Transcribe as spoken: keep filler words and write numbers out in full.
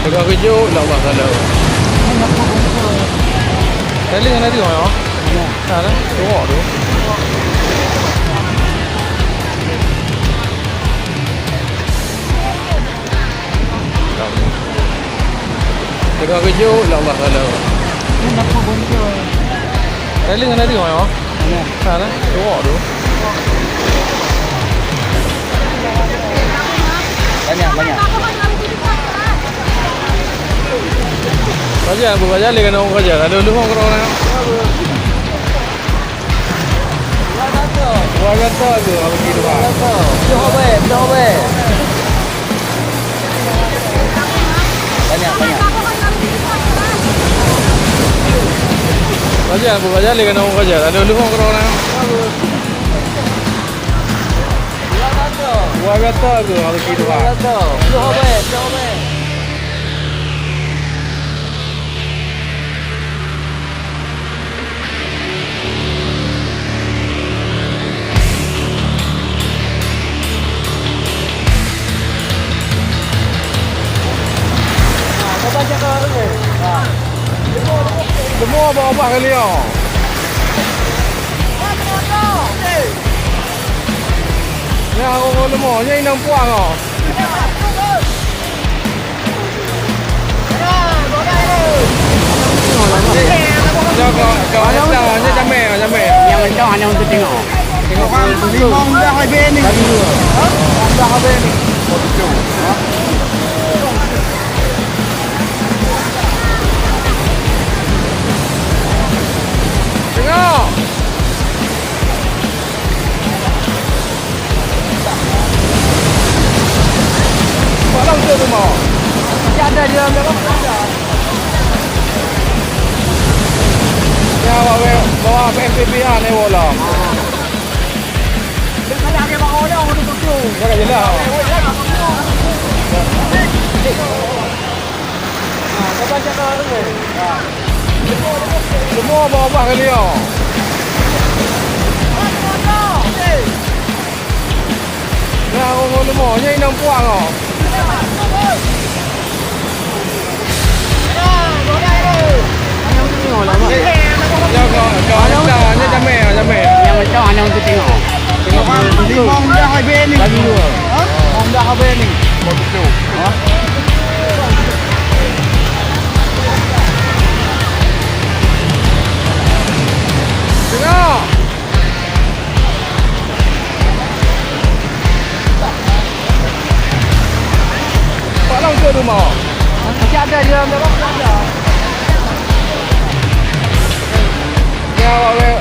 Udah kejut lah Allah Taala. Tali kan ada, oh. Ya. Ada, tengok tu. Tengah kejut lah Allah Taala. Ini dapur bonjol. Tali kan ada, oh. Mana? Sana, tengok tu. Banyak, banyak. Raja, aku raja, lihat kena orang raja. Ada dua orang. Dua ratus tu, orang pergi dua. Dua ratus. Dua ratus. Banyak, banyak. Raja, aku raja, lihat kena orang raja. Ada dua orang. Dua ratus tu, orang pergi dua. Dua ratus. Dua ratus. Semua ubah-ubah kali ya. Nyan ureueng leumah, nyan inong puang oh. Nyoe kau, kau Esta, nyoe jamé, jamé. Nyang kencang hanya untuk tengok. Tengok. Limong dah habis ni. Dah habis ni. Tengok. Bak langsung tu mau. Masih ada di dalam, dalam ada. Ya, bawa, bawa P M P P A ni bola. Jangan jelas. Semua ubah-ubah kali ya. Nah, ureueng leumah, nyan inong puang oh. Nyoe kau, kau Esta, nyoe jamé, jamé. Nyang kencang hanya untuk tengok. Tengok. Limong dah habis ni. Lagi dua. Ha? Limong dah habis ni. Ha? Tengok. Pak langsung rumah. Masih ada di dalam, dalam, ada.